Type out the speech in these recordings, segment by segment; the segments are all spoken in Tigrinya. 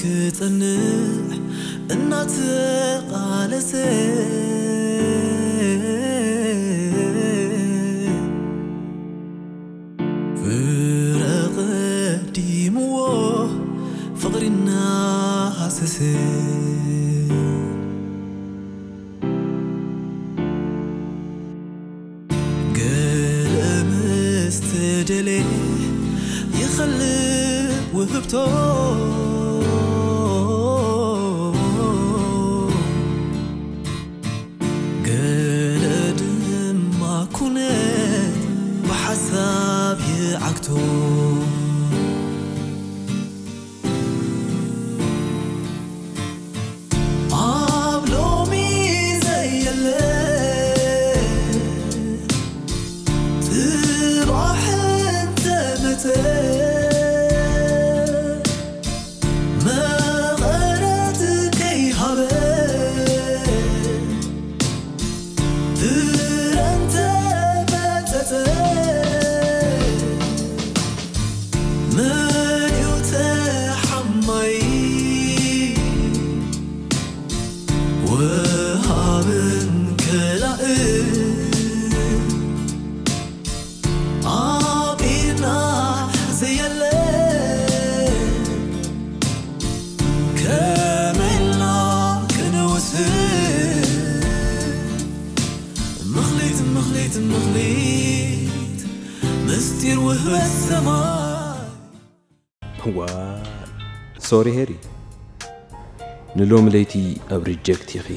ክጸንዕ እናተቓለሰ ፍረ ቀዲምዎ ፍቕሪ እናሃሰሰ ገለ ምስ ተደልየ ይኸልእ ውህብቶ ገለ ድማ ኩነት ብሓሳብ ይዓግቶ ኣብ ሎሚ ዘየለ ጽባሕ እንተመጸ መቐረት ከይሃበ ፍረ እንተመጸጸ መን እዩ ተሓማይ ወሃብን ከላእን ኣብ ኢድና ዘየለ ከመይ ኢልና ክንውስን ምኽሊት ምኽሊት ምኽሊት ምስጢር ውህበት ሰማይ ዋ ሶሪ ሄሪ ንሎም ለይቲ ኣብ ሪጀክት ኢኺ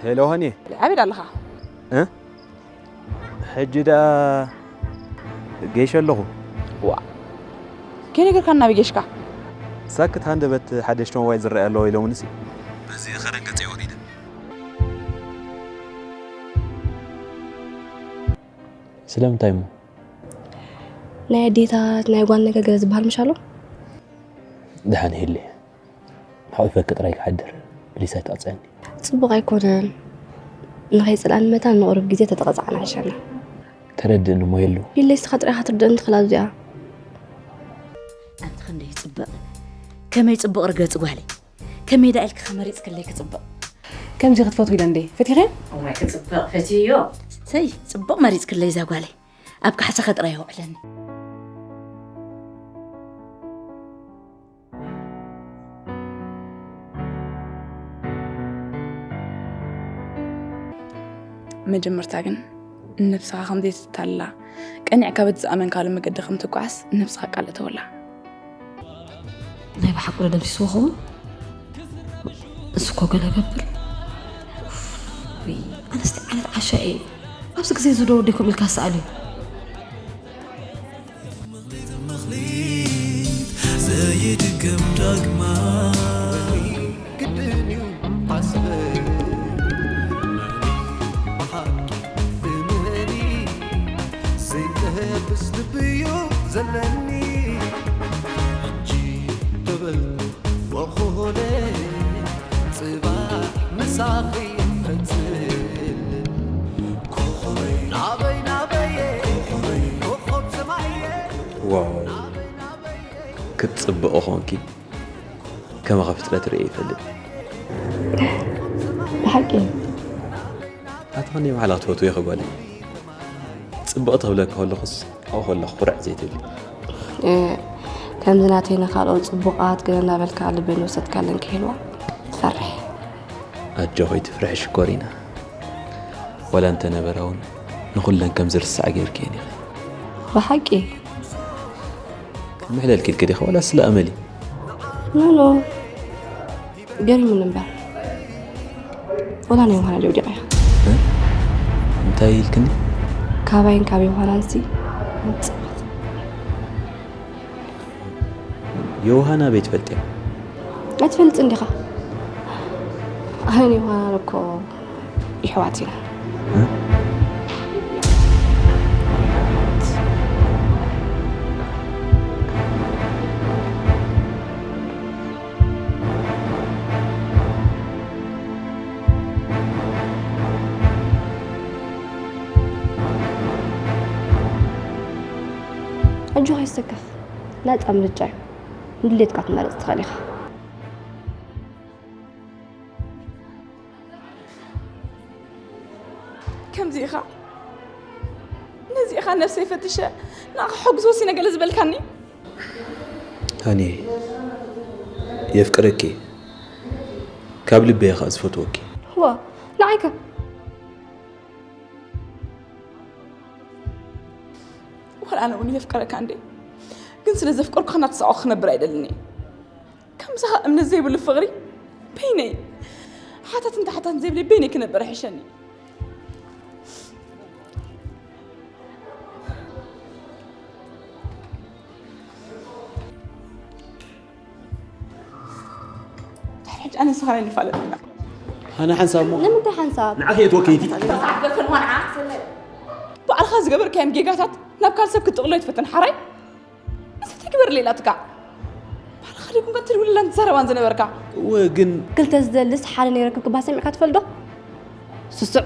ሄሎ ሃኒ ዓብድ ኣለኻ እ ሕጂ ደኣ ገይሸ ኣለኹ ዋ ከነገርካ እናበይ ጌሽካ ሳክት ሃንደበት ሓደሽቲ ሞባይል ዝረኣይ ኣለዎ ኢሎምንሲ በዚ ኸደን ገጸ ወሪደ ስለምንታይ እሞ ናይ ኣዴታት ናይ ጓል ነገር ገለ ዝበሃል ምሽ ኣሎ ደሓን ሄለ ሓቂፈኪ ጥራይ ክሓድር ፕሊስ ኣይትቐፅዐኒ ፅቡቕ ኣይኮነን ንኸይፅልኣኒ መታን ንቕሩብ ግዜ ተተቐፃዕና ይሻልና ተረድእኒ እሞ የሉ ኢለይ ስኻ ጥራይ ክትርድእኒ ትኽእል ኣብዚኣ ኣንቲ ክንደይ ይፅብቕ ከመይ ፅቡቕ ርገፂ ጓለይ ከመይ ዳ ኢልኪ ከመሪፅክለይ ክፅብቕ ከምዚ ክትፈትዊ ኢለ እንዴ ፈቲኸ እዋይ ክፅብቕ ፈትዮ ሰይ ፅቡቕ መሪፅክለይ እዛ ጓለይ ኣብ ካሕሳኸ ጥራይ የውዕለኒ መጀመርታ ግን ንነብስኻ ከም ዘይትታልላ ቀኒዕካ በቲ ዝኣመንካሉ መገዲ ከም ትጓዓዝ ንነብስኻ ቃል እተወላ ናይ ብሓቂ ዶ ደምሲስዎ ኸውን ንሱ እኮ ገለ ገብር ኣነስቲ ዓይነት ዓሻ እየ ኣብዚ ግዜ እዚ ዶ ወደይኮም ኢልካ ሰኣል እዩ ዘይድገም ዳግማ ግድን እዩ ሓስበ ብሓቂ ብምኒ ዘይተብስ ልብዩ ዘለኒ ሕጂ ተበልኩ ወኾለ ጽባሕ ምሳኺ ፈጽል ኮኾበይ ናበይ ናበየ ኮኾብ ሰማየ ዋው ክትፅብቕ ኾንኪ ከማኻ ፍጥረት ርእየ ይፈልጥ ብሓቂ ኣታ ከመይ ባዕላ ክትፈትዎ ኢኺ ጓለይ ፅብቕቲ ክብለኪ ከለኹስ ኣብኡ ከለኹ ኩርዕ ዘይትብሊ ከምዚ ናተይ ንካልኦት ፅቡቓት ገለ እናበልካ ልበይ ንወሰድካለን ክህልዋ ትፈርሕ ኣጆኺ ትፍርሒ ሽኮሪና ዋላ እንተነበራ እውን ንኹለን ከም ዝርሳዕ ጌርክየን ኢኺ ብሓቂ ምሕለል ኪልኪ ዲኺ ዋላ ስለ ኣመሊ ኖኖ ገሪሙኒ እምበር ወላ ናይ ዮሃና ዲወዲቐያ እንታይ ኢልክኒ ካባይን ካብ ዮሃናንሲ ዮሃና ቤት ፈልጥያ ኣይትፈልጥን ዲኻ ኣነን ዮሃናን እኮ ይሕዋት ኢና ኣጆኻ ይሰከፍ። ናጻ ምርጫ እዩ። ንድሌትካ ክትመርጽ ትኽእል ኢኻ። ከምዚ ኢኻ። ነዚ ኢኻ ነብሰይ ፈትሸ ንዓኻ ሕጉስ ወሲነ ገለ ዝበልካኒ። ሃኒ፣ የፍቅረኪ። ካብ ልበይ ኢኻ ዝፈትወኪ። ዋ፣ ንዓይከ? ወላ ኣነ እውን የፍቅረካ እንዴ? ግን ስለ ዘፍቀርኩ እናተሳቐኩ ክነብር ኣይደልን እየ። ከምዚ ኸ እምነት ዘይብሉ ፍቕሪ በይነይ ሓታትን ተሓታትን ዘይብለይ በይነይ ክነብር ይሕሸኒ። ድሕሪ ሕጂ ኣነ ንስኻ ናይ ንፋለጥ ኢና። ኣነ ሓንሳብ እሞ ንምንታይ ሓንሳብ? ንዓኺ እየ ትወክይቲ። ተሳዕበፍን ዋንዓ ባዕልኻ ዝገበርካዮም ጌጋታት ናብ ካልእ ሰብ ክትጥቕሎ ይትፈትን ሓራይ። ንሰተይ ግበር ሌላ ትካዕ ባዕልኻ ደይኮንካ ትድውልላን ትዛረባን ዝነበርካ። እወ ግን ክልተ ዝደልስ ሓደ ነይረክብ ክባህ ሰሚዕካ ትፈልዶ? ስሱዕ።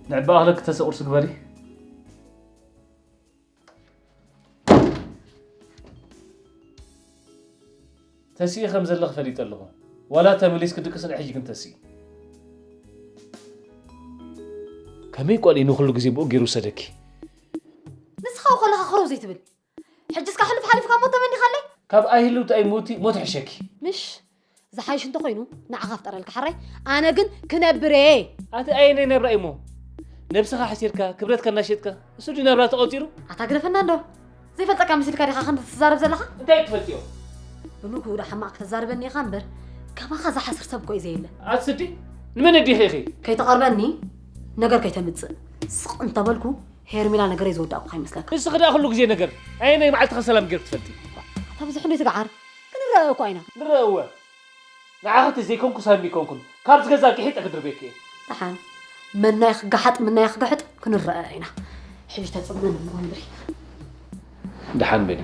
ንዕባ ኣኽለክ ተሰቑርሲ ግበሪ። ተሲኢ ከም ዘለኺ ፈሊጠ ኣለኹ። ዋላ ተመሊስኪ ድቅስን ሕጂ ግን ተሲኢ። ከመይ ጓል እዩ ንኹሉ ግዜ ብኡ ገይሩ ውሰደኪ? ንስኻ ከለኻ ክረው ዘይትብል። ሕጅስ ካብ ሕሉፍ ሓሊፍካ ሞት ተመኒኻለይ? ካብ ኣይህልው ተኣይ ሞቲ ሞት ሕሸኪ። ምሽ ዝሓይሽ እንተኾይኑ ንዓኻ ፍጠረልካ ሓራይ፣ ኣነ ግን ክነብር እየ። ኣቲ ኣየነይ ነብራ እዩሞ? ነብስኻ ሓሲርካ፣ ክብረትካ እናሸጥካ፣ እሱ ድዩ ናብራ ተቖጺሩ? ኣታ ግደፈና እንዶ። ዘይፈልጠካ መሲልካ ዲኻ ከምዚ ትዛረብ ዘለኻ? እንታይ ትፈልጥዮ? ብንግሁ ዶ ሓማቕ ከተዛርበኒ ኢኻ እምበር፣ ከማኻ ዝሓስር ሰብ እኮ እዩ ዘየለ። ኣቲ ስዲ፣ ንመን ኣዲኺ ኢኺ? ከይተቐርበኒ፣ ነገር ከይተምጽእ። ስቕ እንተበልኩ፣ ሄርሜላ ነገረይ ዝወዳእኩ ከይመስለካ። ንስኺ ደኣ ኩሉ ግዜ ነገር፣ ኣየናይ መዓልቲ ከ ሰላም ጌርኪ ትፈልጢ? ኣታ ብዙሕ እንዶ ይትግዓር፣ ክንረኣእ እኮ ኢና። ንረኣእ እወ። ንዓኺ እቲ ዘይኮንኩ ሰብ ኣይኮንኩን። ካብዚ ገዛ ግሒጠ ክድርበየኪ እየ። ደሓን፣ መናይ ክገሓጥ፣ መናይ ክገሕጥ ክንረኣእ ኢና። ሕጂ ተጽበን እሞ እንድሪ። ደሓን በሊ።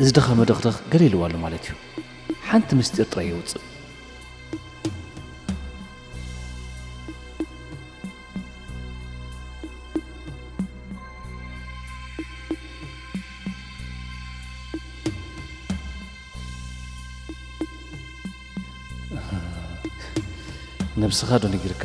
ዝደኸመ ደኽደኽ ገለ ኢልዋ ኣሎ ማለት እዩ። ሓንቲ ምስጢር ጥራይ የውጽእ። ነብስኻ ዶ ነጊርካ?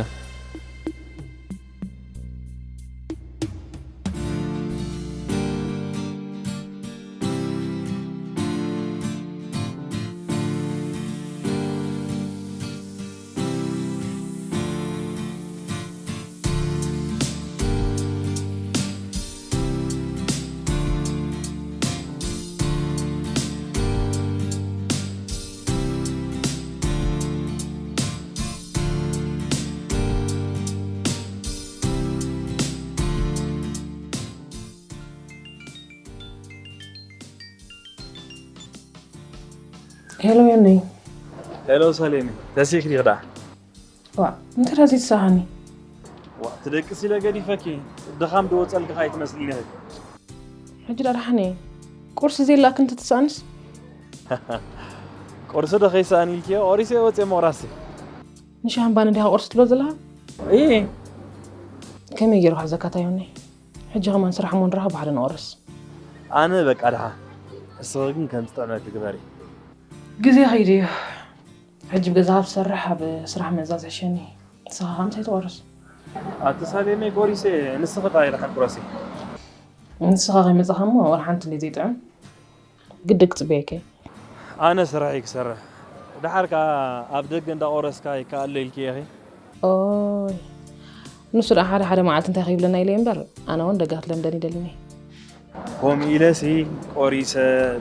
ሄሎ የነይ። ሄሎ ሰሌኒ፣ ተሲእኪ ዲኺ ደኣ? ዋ፣ እንታይ ደኣ ዘይትሰኣኒ? ዋ፣ ትደቅሲ ኢለ ገዲፈኪ። ድኻም ድወፀልኪ ኸኣ ኣይትመስልኒ ኢኺ። ሕጂ ደኣ ደሓን እየ። ቁርሲ ዘይላእኪ እንተትሰኣንስ? ቁርሲ ዶ ከይሰኣን ኢልኪዮ? ቆሪሰ እየ ወፅየ ምቑራስ። ንሻህን ባኒ ዲኻ ቁርሲ ትብሎ ዘለኻ? እይ፣ ከመይ ገይሩ ክሕዘካ ታዮኒ? ሕጂ ከማን ስራሕ እሞ ንራኸብ ብሓደ ንቑረስ። ኣነ በቃ ደሓ። እስኺ ግን ከም ዝጥዕመኪ ግበሪ። ግዜ ከይዱ እዩ። ሕጂ ብገዛኻ ትሰርሕ ኣብ ስራሕ ምእዛዝ ሕሸኒ። ንስኻ ኸኣ ምሳይ ትቑረስ። ኣቲ ሳሌመይ ቆሪሰ፣ ንስኺ ጥራይ ደሓን ቁረሲ። ንስኻ ከይመጻኻ እሞ ዋላ ሓንቲ እንድዩ ዘይጥዕም። ግዲ ክጽበየካ እየ። ኣነ ስራሐይ ክሰርሕ። ደሓር ከኣ ኣብ ደገ እንዳቆረስካ ይከኣሎ ኢልኪ ኢኺ። ኦይ፣ ንሱ ደኣ ሓደ ሓደ መዓልቲ እንታይ ከይብለና ኢለ እየ እምበር፣ ኣነ እውን ደገ ክትለምደኒ ይደሊ እየ። ከምኡ ኢለሲ ቆሪሰ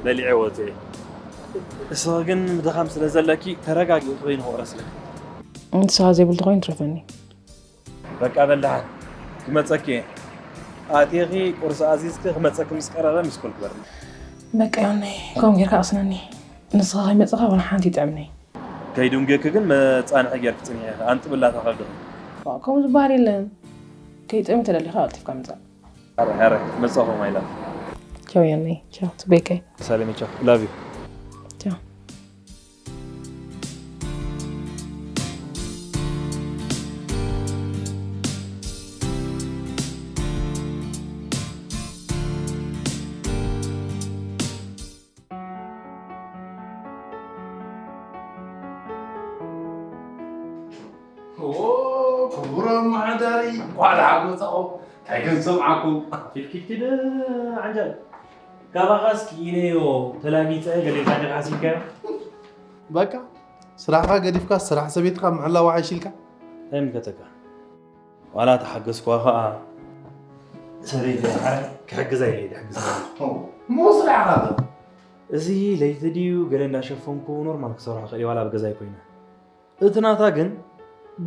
በሊዐ ወፅየ። እስኺ ግን ድኻም ስለ ዘለኪ ተረጋጊእኪ ኮይኑ ክቑረስለኪ። ንስኻ ዘይብሉ ተኾይኑ ትረፈኒ። በቃ በል ደሓን ክመፀኪ እየ። ኣትየኺ ቁርሲ ኣዚዝኪ ክመፀኪ ምስ ቀረበ ሚስኮል ግበርኒ። በቃ ዮኒ፣ ከምኡ ጌርካ ኣቕስነኒ። ንስኻ ከይመጻኻ ዋላ ሓንቲ ይጥዕምኒ። ከይድንጉየኪ ግን መጻንሒ ጌርኪ ጽንሒ ኢኺ። ኣንጥብላ እታ ከብድኺ። ዋእ፣ ከምኡ ዝበሃል የለን። ከይጥዕም ተደሊኻ ቀልጢፍካ ምጻእ። ሕራይ ሕራይ መጻኹ ማይ ላቭ። ቻው ዮኒ፣ ቻው ጽቡቀይ። ሳሌሚ ቻው ላቭ ዩ። ቻው። ክቡር ኣመሓዳሪ እንኳዕ ደሓን መጻኹም። እንታይ ግን ዝሰምዓኩም? ኪድ ኪድ ኪድ ዓንጃል ካባኻስ ክኢለዮ ተላጊጸ ገለ ኢልካ ዲኻ ሓሲብካዮ? በቃ ስራሕኻ ገዲፍካ ስራሕ ሰበይትኻ ምሕላው ዓይሽ ኢልካ? እንታይ ይምልከተካ? ዋላ ተሓገዝኳ ኸኣ ሰበይተይ ደሓር ክሕግዛ ኢለ እየ ዝሕግዛ። እሞ ስራሕኻ ከ? እዚ ለይቲ ድዩ ገለ እንዳሸፈንኩ ኖርማል ክሰርሖ ክእል እየ ዋላ ኣብ ገዛይ ኮይነ። እቲ ናታ ግን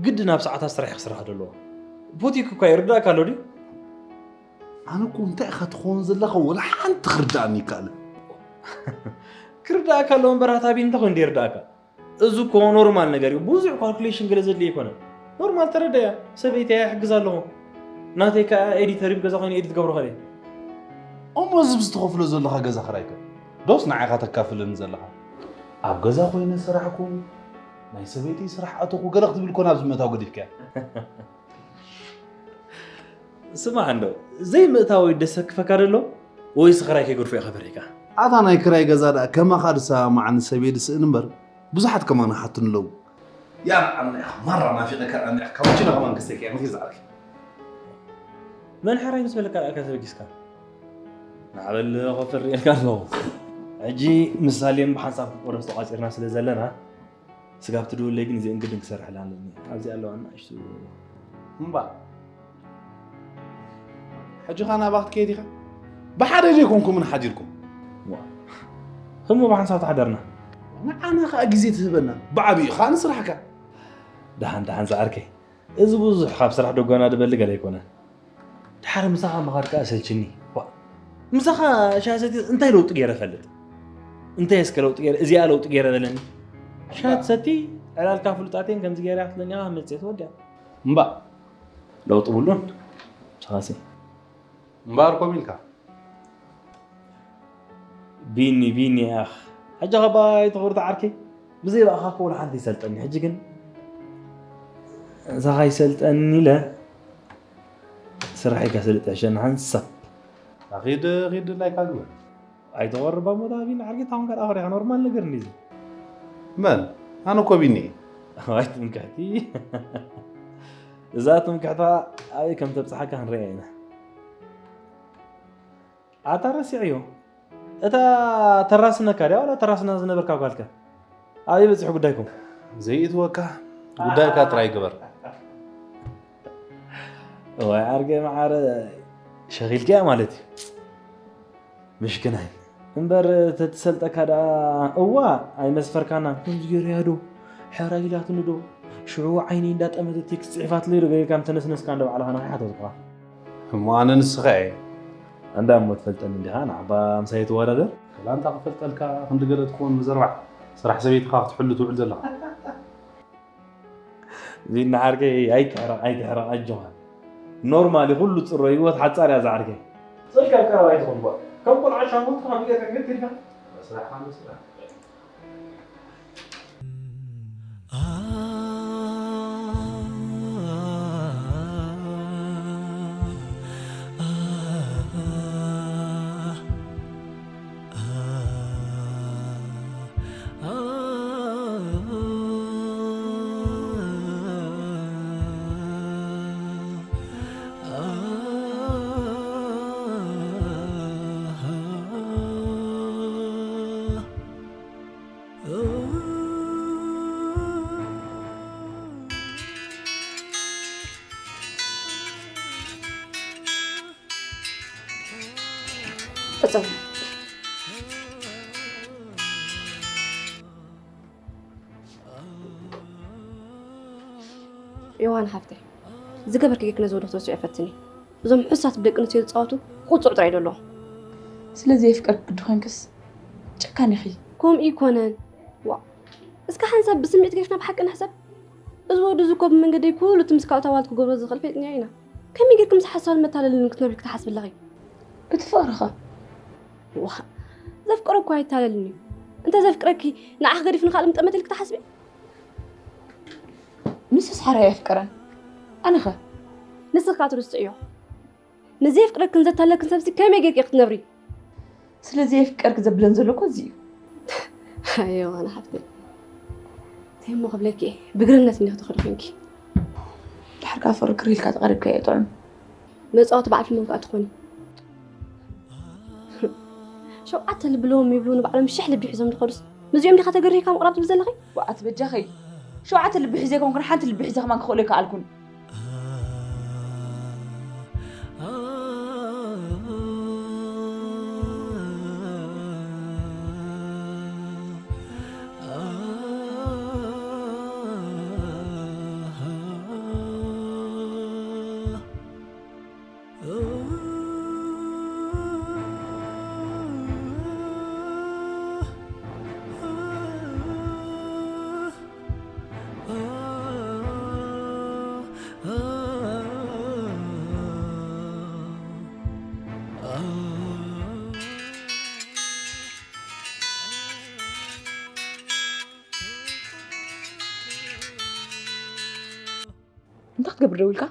ግድን ኣብ ሰዓታት ስራሕ እዩ ክስራሕ ዘለዎ። ቡቲክ እኳ ይርዳእካ ኣሎ ድዩ? ኣነ እኮ እንታይ ኢኻ ትኸውን ዘለኻ ወላ ሓንቲ ክርዳእኒ ይከኣልን። ክርዳእካ ኣለዎ እምበር ኣታ ቢኒ እንታይ ኮይኑ ይርዳእካ? እዚ እኮ ኖርማል ነገር እዩ። ብዙሕ ካልኩሌሽን ገለ ዘድልዮ ኣይኮነን። ኖርማል ተረዳያ። ሰበይተይ ይሕግዝ ኣለኹ። ናተይ ከኣ ኤዲተር እዩ፣ ገዛ ኮይነ ኤዲት ገብሮ ከለ። እሞ እዚ ብዝትኸፍሎ ዘለኻ ገዛ ክራይከ ዶስ ንዓኻ ተካፍለኒ ዘለኻ? ኣብ ገዛ ኮይነ ሰራሕኩ ናይ ሰበይተይ ስራሕ ኣተኹ ገለ ክትብል ኮን ኣብዚ ምእታው ገዲፍካያ። ስማዕ እንዶ ዘይምእታወይ ደስ ክፈካ ደሎ ወይስ ክራይ ከይገድፎ ኢኻ ፈሪሕካ? ኣታ ናይ ክራይ ገዛ ደኣ ከማኻ ድሰማማዓኒ ሰብየ ድስእን እምበር ብዙሓት ከማና ሓቱኒ ኣለዉ። ያ ንዓና ኢኻ ማራ ናፊቐካ ኣነ ኢኻ ካባቺኖ ከማን ክስተኪ ኢኻ መሲል ዝዓርኪ። መን ሕራይ ምስ በለካ ደኣ ተበጊስካ? ናዕበል ኮፈር ሪኤልካ ኣለኹ። ሕጂ ምሳሌን ብሓንሳብ ክቆረስ ተቋጺርና ስለ ዘለና ስጋብ ትድውለይ ግን እዚአን ግድን ክሰርሐላ ኣለኒ። ኣብዚ ኣለዋ ንኣሽቱ እምባ ሕጂ ኸ ናባ ክትከይድ ኢኻ? ብሓደ ዘይኮንኩምን ሓዲርኩም። ህሞ ብሓንሳብ ተሓደርና። ንዓና ኸኣ ግዜ ትህበና ብዓብዩ ኸኣ ንስራሕካ። ደሓን ደሓን ዝዓርከይ፣ እዚ ብዙሕ ካብ ስራሕ ደጓና ድበሊ ገለ ኣይኮነን። ድሓር ምሳኻ ምኻድ ከኣ ሰልችኒ። ዋ፣ ምሳኻ ሻሂ ሰትየ እንታይ ለውጢ ገይረ እፈልጥ? እንታይ እስከ ለውጢ ገይረ፣ እዚኣ ለውጢ ገይረ በለኒ። ሻሂ ትሰቲ ዕላልካ ፍሉጣቴን ከምዚ ገይረ ክትለኒ ኢኻ መጽኤ ተወዲኣ። እምባ ለውጢ ብሉን ምሳኻሲ። እምበኣር ኮም ኢልካ ቢኒ ቢኒ ኣኽ፣ ሕጂ ኸባ ኣይትኹርታ ዓርከይ። ብዘይ ብኣኻ እኮ ወላ ሓንቲ ይሰልጠኒ። ሕጂ ግን እዛ ኸይሰልጠኒ ኢለ ስራሐይ ከስልጥ ሕሸኒ ሓንሳብ። ኣኺድ ኺድ ናይካ ግበር። ኣይተቐርባ ሞታ ቢኒ ዓርከይ፣ ታኹም ካልኣ ፈሪኻ፣ ኖርማል ነገር እንዲዚ። መን? ኣነ እኮ ቢኒ እየ። ኣይ ትምክሕቲ። እዛ ትምክሕታ ኣበይ ከም ተብጽሓካ ክንሪኣ ኢና። ኣታ ረሲዐዮ። እታ ተራስነካ ድያ ዋላ ተራስና ዝነበርካ ጓልከ? ኣበይ በጺሑ ጉዳይኩም? ዘይእትወካ ጉዳይካ ጥራይ ግበር። እዋይ ዓርከይ መዓረ፣ ሸኺልካያ ማለት እዩ። ምሽክናይ። እምበር ተትሰልጠካ ደኣ እዋ ኣይመስፈርካናን። ከምዚ ገይረያ ዶ? ሕራይ ኢላትኒ ዶ? ሽዑ ዓይነይ እንዳጠመተት ቴክስት ጽሒፋትለይ ዶ? ገይርካ ምተነስነስካ እንዶ ባዕልኻ ንኸይ ሓተትኩኻ። እሞ ኣነ ንስኻ እየ። ኣንዳ እሞ ትፈልጠኒ እንዲኻ፣ ንዓባ ምሳይ ትወዳደር? ክላንታ ክፈልጠልካ ክንዲ ገለ ትኸውን ምዘርባዕ ስራሕ ሰበይትኻ ክትሕሉ ትውዕል ዘለኻ። ዚና ዓርከይ ኣይትሕረቕ፣ ኣይትሕረቕ፣ ኣጆኻ። ኖርማል እዩ፣ ኩሉ ጽሩይ፣ ህይወት ሓጻር እያ ዝዓርከይ። ስልካ ኣብ ቀረባ ኣይትኹን ጓ። ከም ቆልዓ ሻንጉልቲ ካብ ገይርካ ገይርካ ኢልካ። ስራሕ ኣሎ ስራሕ። ዮሃን ሓፍተይ፣ ዝገበርክዮ ክነዚ ወደ ክትረስዑ ይፈትን እየ። እዞም ሕሳት ብደቂ ኣንስትዮ ዝጻወቱ ቁጽዕ ጥራይ ደለዎም። ስለዚ የፍቀርክ ግዲ ኮንክስ ጨካን ኢኺ። ከምኡ ይኮነን። ዋ፣ እስከ ሓንሳብ ብስምዒት ገይፍና ብሓቂ ንሕሰብ። እዚ ወዲ እዚ እኮ ብመንገደይ ኩሉ እቲ ምስ ካልኦት ኣዋልድ ክገብሮ ዝኽእል ፈሊጥናዮ ኢና። ከመይ ጌርኪ ምስ ሓሳውን መታለልን ክትነብሪ ክትሓስቢ ኣለኺ? እቲ ፍቕርኸ? ዋ፣ ዘፍቅሮ እኮ ኣይታለልን እዩ። እንተ ዘፍቅረኪ ንዓኺ ገዲፉ ንኻልእ ምጠመተልኪ ትሓስቢ? ንሱስ ሓራይ ኣየፍቅረን። ኣነኸ? ንስኻ ትርስዕዮ። ንዘየፍቅረክን ዘታለክን ሰብሲ ከመይ ጌርኪ ክትነብሪ? ስለ ዘየፍቀርክ ዘብለን ዘሎ እኮ እዚ እዩ። ኣየዋ ንሓፍተይ። እንታይ እሞ ክብለኪ እየ? ብግርነት እንዲኺ ትኸዲ ኮንኪ። ድሓር ከኣ ፈሪ ክር ኢልካ ተቐሪብካዮ ጥዑም። መጻወቲ በዓል ፊልም ከኣ ትኾኒ። ሸውዓተ ልቢ ኣለዎም ይብሉ ንባዕሎም ሽሕ ልቢ ሒዞም ዝኸዱስ ምስዚኦም ዲኻ ተገሪህካ ምቕራብ ትብል ዘለኺ? ዋዓት በጃኺ። ሸውዓተ ልቢ ሒዘ ኣይኮንኩን፣ ሓንቲ ልቢ ሒዘ ከማን ክኽእሎ ኣይከኣልኩን። እንታይ ክትገብር ደው ኢልካ?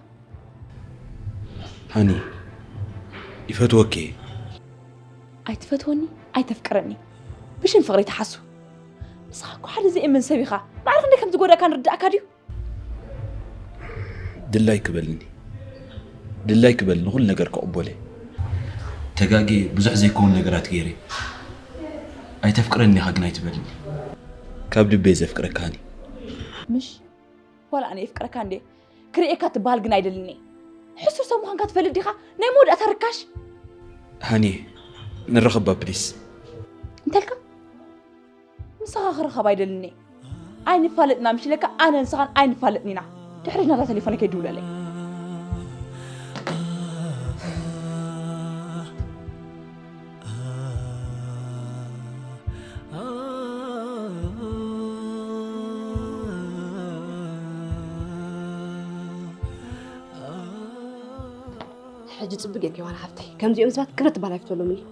ሃኒ፣ ይፈትወኪ እየ። ኣይትፈትወኒ፣ ኣይተፍቅረኒ። ብሽም ፍቕሪ ትሓሱ። ንስኻ እኮ ሓደ ዘየመን ሰብ ኢኻ። ማዕረ ክንደይ ከም ዝጎዳእካ ንርዳእካ ድዩ? ድላይኪ በልኒ። ድላይኪ በልኒ፣ ኩሉ ነገር ክቕበሎ እየ። ተጋግየ ብዙሕ ዘይከውን ነገራት ገይረ። ኣይተፍቅረኒ ኢኻ ግን ኣይትበልኒ። ካብ ልበይ ዘፍቅረካ ሃኒ። ምሽ? ዋላ ኣነ የፍቅረካ እንዴ? ክርእየካ ትበሃል ግን ኣይደልን እየ። ሕሱር ሰብ ምዃንካ ትፈልጥ ዲኻ? ናይ መወዳእታ ርካሽ። ሃኒ፣ ንራኸባ ፕሊስ። እንተልካ? ምሳኻ ክራኸብ ኣይደልን እየ። ኣይንፋለጥና ምሽ ኢለካ፣ ኣነ ንስኻን ኣይንፋለጥን ኢና። ድሕሪት ናታ ተሌፎነይ ከይድውለለይ። ሕጂ ጽቡቅ ጌርኪ ዮሃና ሓፍተይ፣ ከምዚኦም ሰባት ክብረት ትበሃል ኣይፍትወሎምን እዩ።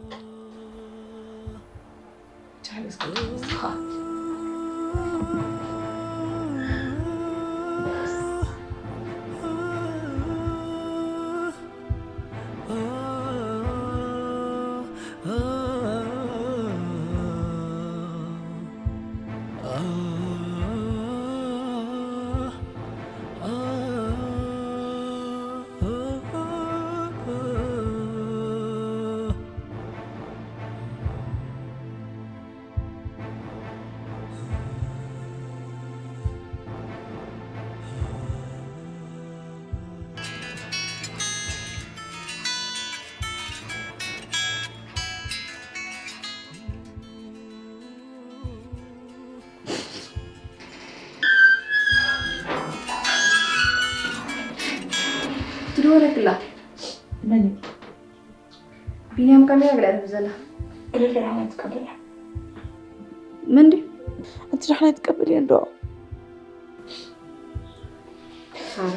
ይወረክላ። መን እዩ? ቢንያም ካሜራ ገለ ትብል ዘላ። ገለ ገለ ናይ ትቀበል እያ። መን ድዩ? ኣንቲ ዳሕና ትቀበልዮ እንዶ? ሳራ።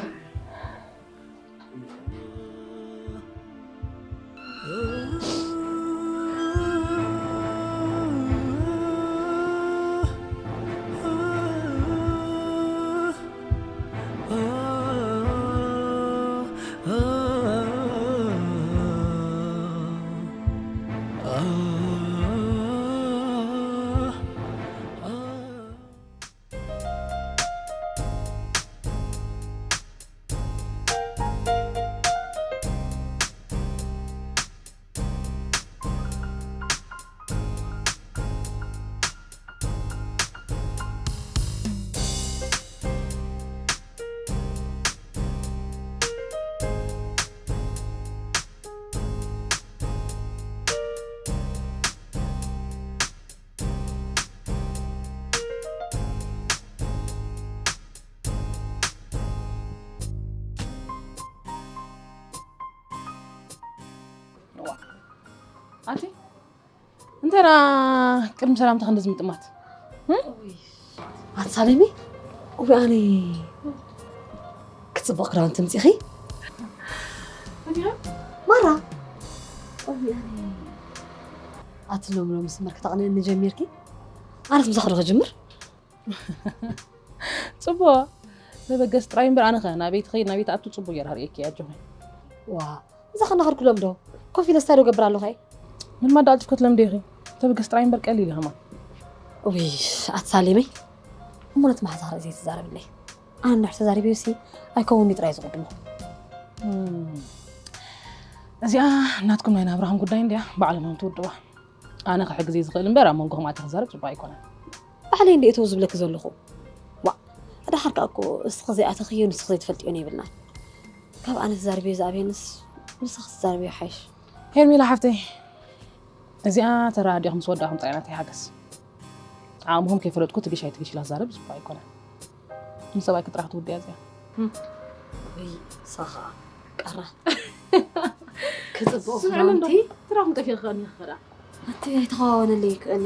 ኣቲ እንተና ቅድሚ ሰላምታ ክንዲ ዝምጥማት ኣትሳለሚ። እዊ ኣነ ክትፅቡቕ ክዳውንቲ ምፂኺ ማራ። እዊ ኣነ ኣቲ ሎም ሎም ስመር ክተቕንእኒ ጀሚርኪ። ኣነስ ምሳኽ ዶ ክጅምር? ጽቡቕ። ተበገስ ጥራይ እምበር ኣነኸ ናበይ ትኸይድ ናበይ ትኣቱ ጽቡቕ ገይረ ኣርእየኪ ኣጆኺ። ዋ እዛ ከናኸድኩሎም ዶ ኮፍ ኢለ ስታይ ዶ ገብር ኣለኹ። ምን ማዳልቲ ክትለም ዲኺ? ተበገስ ጥራይ እምበር ቀሊል እዩ ከማን። ውይ ኣትሳሌመይ እሞ ነቲ መሓዛ ክርኢ ዘይትዛረብለይ። ኣነ እንድሕር ተዛሪበዮ ሲ ኣይከውን ጥራይ ዝቕድሞ። እዚኣ ናትኩም ናይ ናብራኹም ጉዳይ እንድያ ባዕሎም እዮም ትውድዋ። ኣነ ክሕግዝ እየ ዝኽእል እምበር ኣብ መንጎኹም ኣትየ ክዛረብ ጽቡቕ ኣይኮነን። ባዕለይ እንድየ እተው ዝብለኪ ዘለኹ። ዋእ ደሓር ከኣ እኮ እስኺ ዘይኣተኽዮ ንስኺ ዘይትፈልጥዮን የብልናን። ካብ ኣነ ትዛረብዮ ዝኣብየንስ ንስኺ ትዛረብዮ ይሓይሽ። ሄርሜላ ሓፍተይ እዚኣ ተረዳዲእኹም ምስ ወዳእኹም ጥራይ ናተይ ሓገዝ። ዓቕምኹም ከይፈለጥኩ ትግሽ ኣይትግሽ ኢላ ክዛረብ ጽቡቕ ኣይኮነን። ንሰብኣይኪ ጥራሕ ትውድያ እዚኣ። ወይ ሳኻ ቀራ ክጽብቕ ስምዕኒ እንዶ ክዳውንቲ ትራኹም ጠፊእኺ ከኣ ንኽራ ኣቲ ኣይተኸዋወነለይ ክእኒ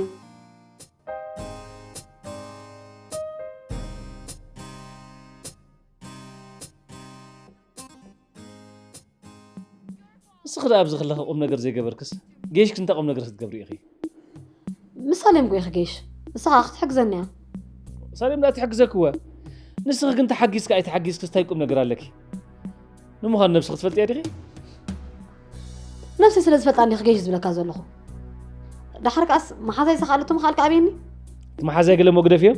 እስኺ ደኣ ኣብዚ ከለኺ ቁም ነገር ዘይገበርክስ ጌሽኪ እንታይ ቁም ነገር ክትገብሪ ኢኺ? ምስ ሳሌም ጎ ኢኺ ጌሽ ንስኻ ክትሕግዘኒ እያ። ሳሌም ደኣ ትሕግዘኪ እወ ንስኺ ግን ተሓጊዝኪ ኣይተሓጊዝክስ እንታይ ቁም ነገር ኣለኪ? ንምዃኑ ነብስኺ ትፈልጥያ ዲኺ? ነብሰይ ስለ ዝፈልጣ እንዲኺ ጌሽ ዝብለካ ዘለኹ። ደሓር ከኣስ መሓዛይ ዝኸኣለቶ ምኽኣልካ ኣብየኒ። እቲ መሓዛይ ገለ እሞ ግደፍዮ።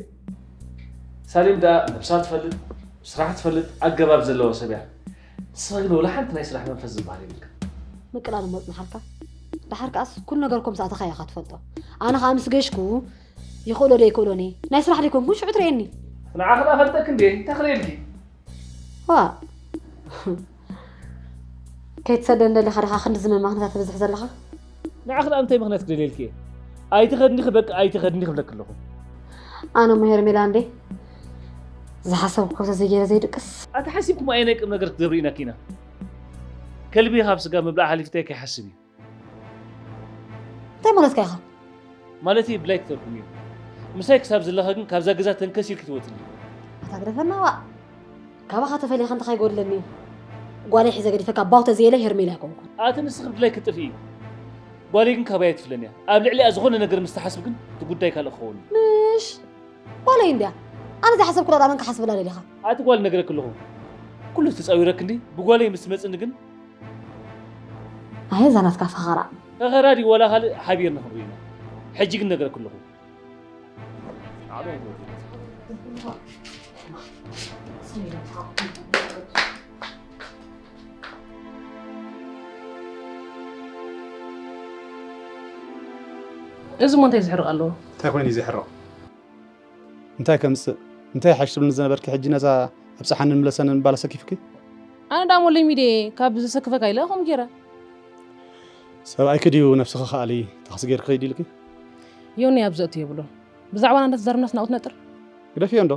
ሳሌም ደኣ ነብሳ ትፈልጥ ስራሕ ትፈልጥ ኣገባብ ዘለዎ ሰብ እያ። ንስኻ ግን ወላ ሓንቲ ናይ ስራሕ መንፈስ ዝበሃል የብልካ። ምቅላል እሞ ጽንሓልካ። ደሓር ከኣስ ኩሉ ነገር ከም ዝኣተኻ ኢኻ ትፈልጦ። ኣነ ኸኣ ምስ ገሽኩ ይኽእሎ ዶ ኣይክእሎን እየ። ናይ ስራሕ ዘይኮንኩን ሽዑ ትርእየኒ። ንዓኺ ደኣ ፈልጠኪ እንድየ እንታይ ክርእየልኪ? ዋ ከይትሰደን ደሊኻ ዲኻ ክንድዚ መማኽነታት ተብዝሕ ዘለኻ? ንዓኺ ደኣ እንታይ ምኽንያት ክደልየልኪ እየ? ኣይትኸድኒ ክበቂ ኣይትኸድኒ ክብለኪ ኣለኹ። ኣነ እሞ ሄርሜላ እንዴ ዝሓሰብኩ ተዘይገይረ ዘይድቅስ። ኣቲ ሓሲብኩም ኣየናይ ቅም ነገር ክትገብሪ ኢና ኪና? ከልቢ ካብ ስጋ ምብላዕ ሓሊፍታይ ከይሓስብ እዩ። እንታይ ማለትካ ኢኻ? ማለተይ ብላይ ክተልኩም እዩ። ምሳይ ክሳብ ዘለኻ ግን ካብዛ ገዛ ተንከስ ኢልኪ ትወፅኒ። ኣታ ግደፈና ዋእ። ካባኻ ተፈልየ ከንታ ከይጎድለኒ እዩ። ጓለይ ሒዘ ገዲፈካ ባው ተዘየለ ሄርሜላ ኣይኮንኩን። ኣቲ ንስኺ ብድላይ ክትጥፍኢ እዩ። ጓለይ ግን ካባይ ኣይትፍለን እያ። ኣብ ልዕሊኣ ዝኾነ ነገር ምስ ትሓስብ ግን እቲ ጉዳይ ካልእ ክኸውን እዩ። ምሽ ጓለይ እንድያ። ኣነ ዝሓሰብኩ ዳ መን ክሓስብላ ደሊኻ? ኣቲ ጓል ነግረክ ኣለኹ። ኩሉ ተጻዊረክ እንዲ ብጓለይ ምስ ትመጽኒ ግን ኣየ እዛ ናትካ ፈኸራ። ፈኸራ ድዩ ዋላ ካልእ ሓቢርና ክንሪኦ ኢና። ሕጂ ግን ነግረክ ኣለኹ። እዚ እሞ እንታይ ዝሕርቕ ኣለዎ? እንታይ ኮይኑ እዩ ዝሕርቕ? እንታይ ከምጽእ እንታይ ሓሽ ትብልኒ ዝነበርኪ ሕጂ ነዛ ኣብጽሓንን ምለሰንን ምባል ኣሰኪፍኪ? ኣነ ደኣ ሞለይ ሚድየ ካብ ዘሰክፈካ ኢለ ከምኡ ገይረ። ሰብኣይኪ ድዩ ነብስኺ ከኣሊ ታኽሲ ጌርኪ ከይድ ኢልኪ? ዮኒ ኣብዚ ዘእቱ የብሉን። ብዛዕባና እንዳተዛረብናስ ናብኡ ትነጥር? ግደፍዮ እንዶ።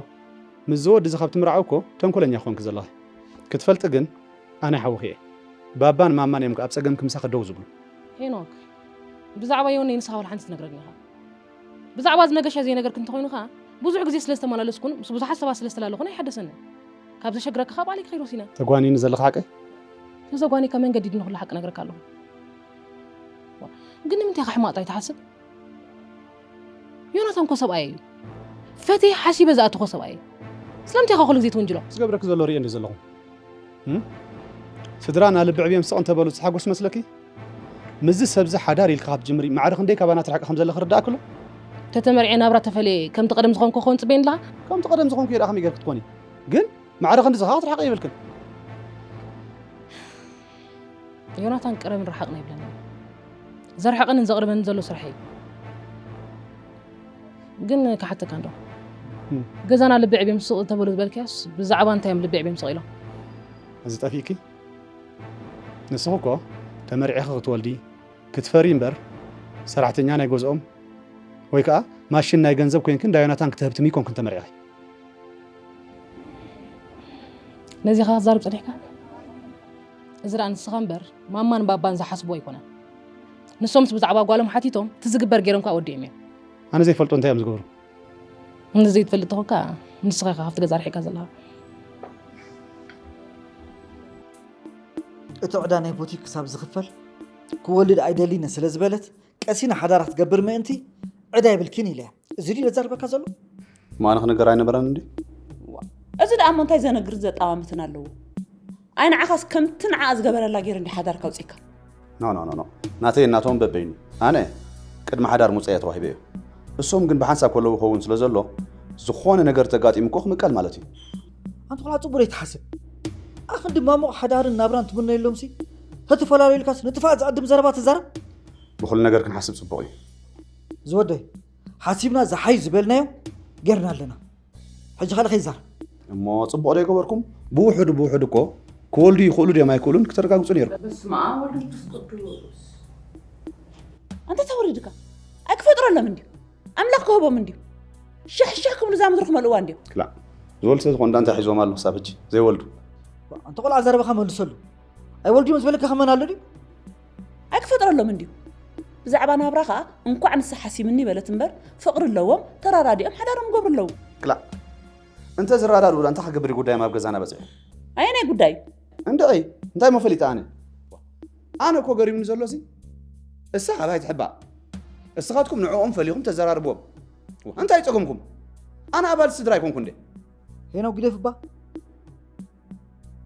ምስዚ ወዲ እዚ ካብ ትምርዓው እኮ ተንኮለኛ ኮንኪ ዘለኺ። ክትፈልጢ ግን ኣነ ሓውኺ እየ። ባባን ማማን እዮም ኣብ ጸገምኪ ምሳኺ ደው ዝብሉ። ሄኖክ፣ ብዛዕባ ዮኒ ንስኻ ወላ ሓንቲ ትነግረኒ ኢኻ። ብዛዕባ ዝነገሻ ዘይነገርክ እንተኾይኑ ኸዓ፣ ብዙሕ ግዜ ስለ ዝተመላለስኩን ምስ ብዙሓት ሰባት ስለ ዝተላለኹን ኣይሓደሰንን። ካብ ዘሸግረካ ኸዓ ባዕለይ ክኸይድ ወሲነ። ተጓኒኒ ዘለኻ ሓቂ? ተዘጓኒካ መንገዲ ድንኹሉ ሓቂ ነግረካ ኣለኹ። ግን ንምንታይ ኢኻ ሕማቕ ጥራይ ትሓስብ? ዮናታን እኮ ሰብኣይ እዩ። ፈትየ ሓሲበ ዝኣተኹ ሰብኣይ እዩ። ስለምንታይ ኢኻ ኩሉ ግዜ ትውንጅሎ? ዝገብረኪ ዘሎ ርእየ እንዲ ዘለኹ። እም? ስድራ ናብ ልቢ ዕብዮም ስቕ እንተበሉ ዝሓጎስ መስለኪ? ምስዚ ሰብዚ ሓዳር ኢልካ ካብ ትጅምሪ ማዕረ ክንደይ ካባና ትርሕቂ ከም ዘለኺ ርዳእክሎ? ተተመርዕየ ናብራ ተፈልየ ከምቲ ቀደም ዝኾንኩ ክኸውን ጽበየን ኣለኻ? ከምቲ ቀደም ዝኾንኩ እየ ደኣ ከመይ ጌርኪ ትኮኒ? ግን ማዕረ ክንድዚ ከዓ ክትርሕቂ የብልክን። ዮናታን ቅረብን ርሓቕን ኣይብለንን። ዘርሕቕንን ዘቕርበንን ዘሎ ስርሐይ እዩ። ግን ክሓተካ እንዶ ገዛና ልቢ ዕብዮም ስቕ እንተበሉ ዝበልክያስ ብዛዕባ እንታይ እዮም ልቢ ዕብዮም ስቕ ኢሎም? እዚ ጠፊእኪ? ንስኺ እኮ ተመርዒኺ ክትወልዲ ክትፈሪ እምበር ሰራሕተኛ ናይ ገዝኦም ወይ ከዓ ማሽን ናይ ገንዘብ ኮይንኪ እንዳ ዮናታን ክትህብትሚ ኣይኮንክን ተመሪዕኺ። ነዚ ኢኻ ክትዛረብ ጸኒሕካ? እዚ ደኣ ንስኻ እምበር ማማን ባባን ዝሓስብዎ ኣይኮነን። ንሶምስ ብዛዕባ ጓሎም ሓቲቶም እቲ ዝግበር ገይሮም ከኣ ወዲኦም እዮም። ኣነ ዘይፈልጦ እንታይ እዮም ዝገብሩ? እንተ ዘይትፈልጥ ተኾንካ ንስኻ ኢኻ ካብቲ ገዛ ርሒቕካ ዘለኻ። እቲ ዕዳ ናይ ቡቲክ ክሳብ ዝኽፈል ክወልድ ኣይደሊን ስለ ዝበለት ቀሲና ሓዳራ ክትገብር ምእንቲ ዕዳ የብልኪን ኢለያ። እዚ ድዩ ዘዛርበካ ዘሎ? ማን ክንገር ኣይነበረን እንዲ? እዚ ደኣ እሞ እንታይ ዘነግርን ዘጣማምትን ኣለዎ? ኣይ ንዓኻስ ከምቲ ንዓኣ ዝገበረላ ገይሩ እንዲ ሓዳርካ ኣውፂእካ። ኖ ኖ ኖ ኖ ናተይ እናቶም በበይኑ ኣነ ቅድሚ ሓዳር ሙፀያ ተዋሂበ እዩ። እሶም ግን ብሓንሳብ ከለዉ ኸውን ስለ ዘሎ ዝኾነ ነገር ተጋጢሙ እኮ ክምቀል ማለት እዩ። ኣንተ ቆልዓ ፅቡቅ ዘይትሓስብ ኣኽንዲ ማሙቕ ሓዳርን ናብራን ትምነየሎም ሲ ተተፈላለዩልካስ ንጥፋእ ዝኣድም ዘረባ ትዛረብ። ብኹሉ ነገር ክንሓስብ ፅቡቕ እዩ። ዝወደይ ሓሲብና ዝሓይ ዝበልናዮ ጌርና ኣለና። ሕጂ ካልእ ከይዛረብ። እሞ ፅቡቕ ዶ ይገበርኩም? ብውሑዱ ብውሑዱ እኮ ክወልዱ ይኽእሉ ድዮም ኣይክእሉን ክተረጋግፁ ነይርኩም። በስመ ኣብ ወወልድ ወመንፈስ ቅዱስ። ኣንተ ተወሪድካ ኣይክፈጥረሎም እንድዩ ኣምላኽ ክህቦም እንድዩ ሽሕ ሽሕ ክብሉ እዛ ምድሪ ክመልእዋ እንድዮም። ክላእ ዝወልድ ስለዝኾኑ ዳ እንታይ ሒዞም ኣሎ ክሳብ ሕጂ ዘይወልዱ። ኣንተ ቆልዓ ዘረባኻ መልሰሉ። ኣይወልዱ እዮም ዝበለካ ከመን ኣሎ ድዩ? ኣይክፈጥረሎም እንድዩ። ብዛዕባ ናብራ ኸኣ እንኳዕ ንሳ ሓሲምኒ በለት እምበር ፍቕሪ ኣለዎም ተራዳዲኦም ሓዳሮም ይገብሩ ኣለዉ። ክላእ እንተ ዝራዳድኡ ዳ እንታይ ክገብር እዩ ጉዳዮም ኣብ ገዛና በጺሑ። ኣየናይ ጉዳይ እዩ? እንድዒ እንታይ እሞ ፈሊጠ ኣነ። ኣነ እኮ ገሪሙኒ ዘሎ ሲ እሳ ኣባይ ትሕባእ እስኻትኩም ንዕኦም ፈሊኹም ተዘራርብዎም። እንታይ ጸገምኩም? ኣነ ኣባል ስድራ ኣይኮንኩ እንዴ? ሄኖክ ግደፍ እባ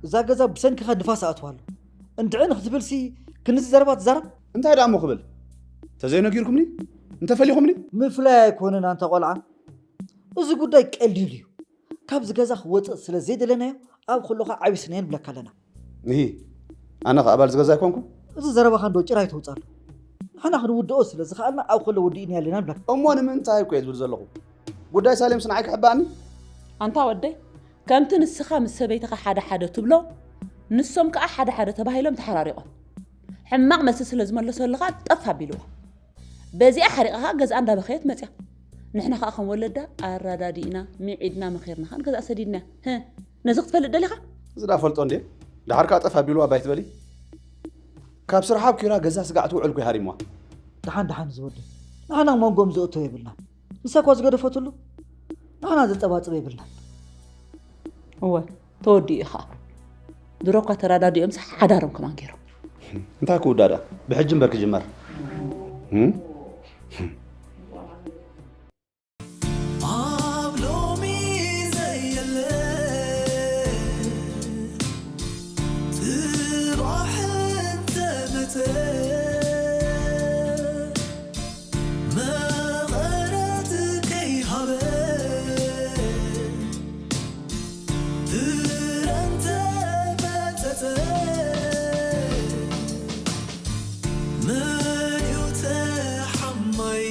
እዛ ገዛ ብሰንክኻ ንፋስ ኣእትዋ ኣሎ። እንድዒ ንኽትብል ሲ ክንዚ ዘረባ ትዛረብ? እንታይ ደኣ እሞ ክብል? ተዘይነጊርኩምኒ? እንተፈሊኹምኒ? ምፍላይ ኣይኮነን ኣንታ ቆልዓ። እዚ ጉዳይ ቀሊል እዩ። ካብዚ ገዛ ክወፅእ ስለ ዘይደለናዮ ኣብ ከለኻ ዓቢስናዮ ንብለካ ኣለና። እሂ ኣነ ኸ ኣባል ዝገዛ ኣይኮንኩ? እዚ ዘረባኻ እንዶ ጭራ ኣይተውፅኣሉ። ንሕና ክንውድኦ ስለ ዝኸኣልና ኣብ ከሎ ወዲእናዮ ኣለና ንብለካ። እሞ ንምንታይ እኮ እየ ዝብል ዘለኹ። ጉዳይ ሳሌምስ ንዓይ ክሕብኣኒ? ኣንታ ወደይ ከምቲ ንስኻ ምስ ሰበይትኻ ሓደ ሓደ ትብሎ ንሶም ከኣ ሓደ ሓደ ተባሂሎም ተሓራሪቖም። ሕማቕ መልሲ ስለ ዝመለሰሉ ከኣ ጠፍ ኣቢልዋ። በዚኣ ሓሪቓ ከኣ ገዝኣ እንዳበኸየት መጽያ። ንሕና ከኣ ከም ወለዳ ኣረዳዲእና ሚዒድና መኺርና ከኣ ንገዝኣ ሰዲድናያ። ህእ ነዚ ክትፈልጥ ደሊኻ? እዚ ዳ ፈልጦ እንዴ? ደሓር ከኣ ጠፍ ኣቢልዋ ባይ ትበሊ? ካብ ስርሓ ኣብኪራ ገዛ ስጋዕ ትውዕል እኮ እዩ ሃሪምዋ። ደሓን ደሓን እዚ ወዲ ንሕና መንጎም ዘእቶ የብልናን። ንሳ እኳ ዝገደፈትሉ ንሕና ዘጸባጽብ የብልናን። እወ ተወዲኡ እዩ ኸዓ። ድሮ እኳ ተራዳዲኦምስ ሓዳሮም ከማን ገይሮም። እንታይ ክውዳዳ ብሕጂ እምበር ክጅመር። እም? ኣብ ሎሚ ዘየለ ጽባሕ እንተመጸ መቐረት ከይሃበ ፍረ እንተመጸጸ መን እዩ ተሓማይ?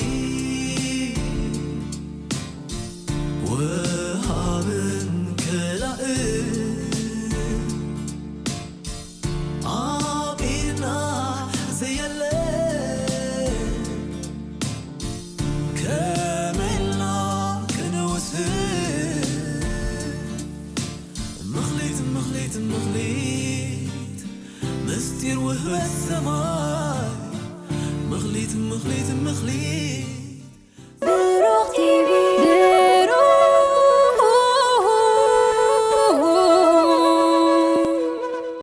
ምስጢር ውህበት ሰማይ። ምኽሊት፣ ምኽሊት፣ ምኽሊት።